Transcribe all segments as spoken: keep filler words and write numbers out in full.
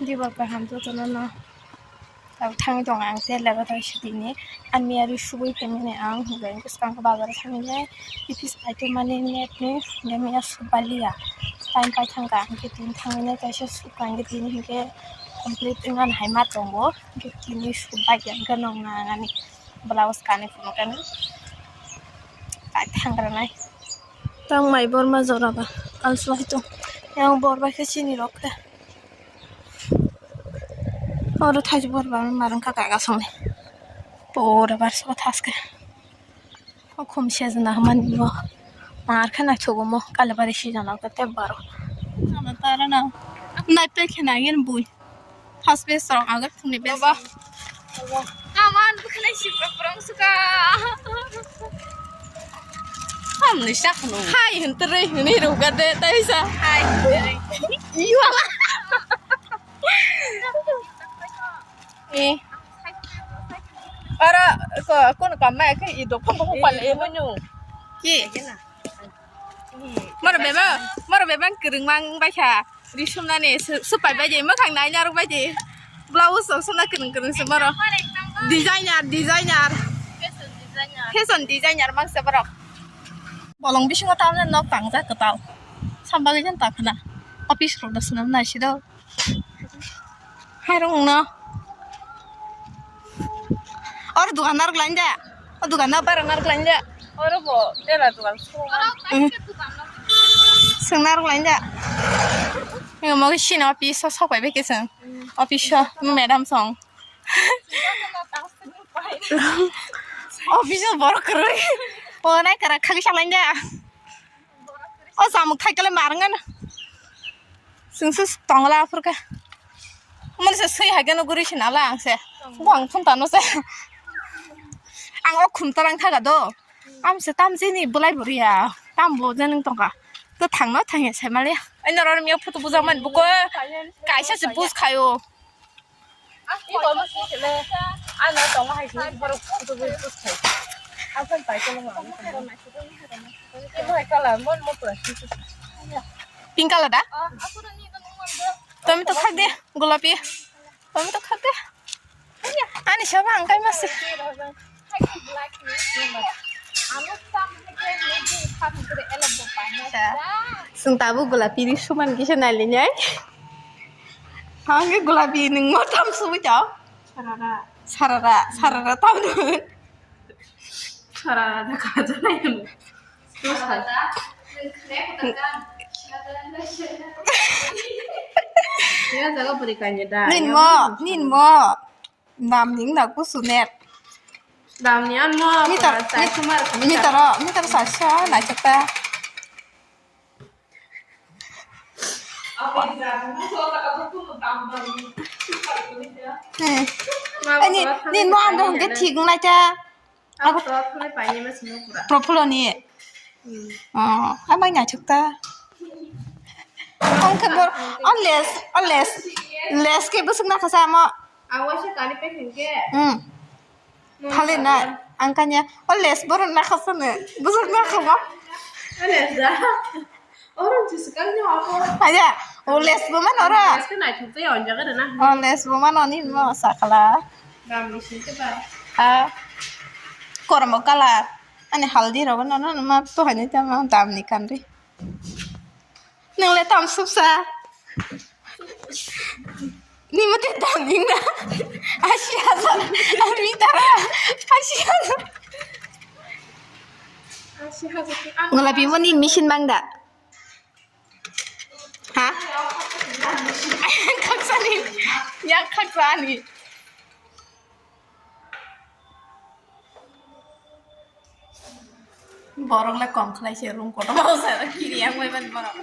Dibor kaham jotono no. Tabuk thangwi tongo ang tei leba thai sitini. Ani miya rwi subui phaimani ang hwnkhai bwskang bazar thangwi nai. Ipis paitwi mani net ni hwnkhai miya sub baliya. Time pai thangkha hwnkhe tini thangwi nai kaisa sub ka hwnkhe tini hwnkhe complete wngna hai ma tongo. Hwnkhe tini sub bai ya hwnkhe nong nangani blouse kanwi phunukani. Pai thangra nai. Tang mai borma jora ba. Alswai tong. Yang bor bai khe chini rok khe. Oro thaichuk bor ba marwng kha kaga songni. Pura bar saka thaske. O khum sejna hamani bo. Mar khe naithogo mo kale bari sejana khe tei baro. Ama tara na. Nai pe khe nai gen bui. First base rok agak thungni base. Baba. Kaman bukhanai sibra purang suka. Hamni sakno. Hai hintere hini ruga de taisa. Hai hintere. Iwala. Eh. Ora ko kono kamma ke ido phambo pale manu. Ki? Moro bebang, moro bebang kwrwngmang baikha. Risumnani su-, supai baidi, mwkhang nainarok baidi. Blouse rok sumna kwrwng kwrwng se moro. Designer, designer. Fashion designer. Fashion designer mangsa borok. Bolong bisingo tamne nok tangjak kwtal. Sambagwi jan takhna. Office rok da swnam naisido. Hairung no. Or dukan narok lain da. O dukan no barang narok lain da. Oro bo tela dukan. Hmm. Seng narok lain da. Yung mo sini office sok bai beke seng. Office madam song. Office borok kwrwi. O nai kara khagwi salain da. O samuk thaikale marngan. Sungsu tongla aphurka. Mani se sui haikhe no guri sinala ang se. Bang phun tano se. Ang o khum tarang thaga do. Am se tam jini bulai buriya. Tam bo jeneng tongka. To thangno thangya sai mali. Ai norok miya photo bujak man buko. Kaisa se bus khayo. Pink color da? Tomato khak de, gulapi. Tomato khak de. Ani sabo ang kai masi. Sung tabu gulapi ri suman kisa nali nyai. Hangke gulapi nung mo tam subui tau. Sarara. Sarara, sarara tau nung. Sarara da kaja nai nung. Ya jaga beri kanya da. Nin mo, nin mo. Dam ning na kusu net. Dam ni an mo. Meter, meter, meter, meter sa sa na chata. Hmm. Ani, ni no ando hingke thik nai ta. Abo Profulo ni. Hmm. Oh, amai na chuk ta. Ang ke bor, oh, les, oh, les, les ke busuk na khasa mo. Awa se kani pe hingke. Hmm. Thale na, ang kanya, o les borok nakhasano, bujak nakhama. O les da. Oro jisukang ni ako. Aja, o les bo man oro. Les ke naithok tei on jaga rena. O les bo man oni mo sakala. Dam ni sing ke ba. Ah, kormo kala. Ani haldi rogo no no ma to hani ta ma dam ni kanri. Nang le tam suksa. Ni mate tam ning na. Ashi hazar. Ami tara. Ashi hazar. Ashi hazar. Ngolapi mo ni machine bang da. Ha? Khaksa ni. Ya khaksa ni. Borok le kom khlai se room kotor o se kiri yang bai ban borok.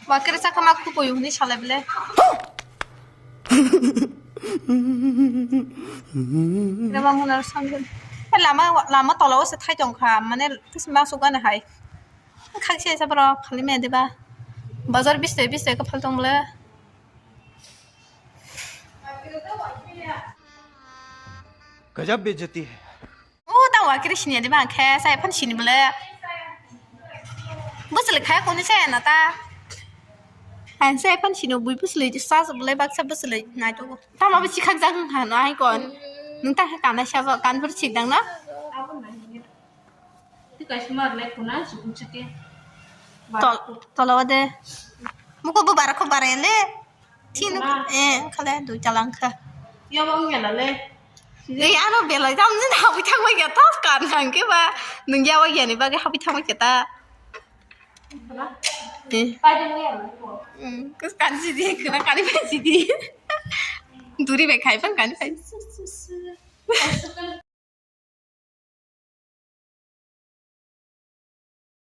Wakir sa kama kupoyo hwnwi salai bwle. Rema muna sangwi. Lama, lama tola o se thai tong kha, mane kisma sugana hai. Khakse sa bro, khali me deba. Bazar biste biste ka phal tong bwle. गजब बेइज्जती है। O tang wakir sini deba khe sa phan sini bwle. Bwswlwi khaya koni se na ta. Ang se phan sino bui bwswlwi sa bwle baksa bwswlwi nai to. Tama bisi khak jang ha no ai kon. Nung ta kana sa ba kan bur sik dang na. Tol tola de. Muko bo bara ko bara le. Tin eh khale dui talang kha. Yawa ngelale. Ei ano belai tam ni habwi thangbai ya ta kan hangke ba. Nung yawa yani bagwi habwi thangbai khe ta. Eh. Paidung ya. Hmm, kus kan sidi, kena kani pai sidi. Duri bai khai pan kani pai.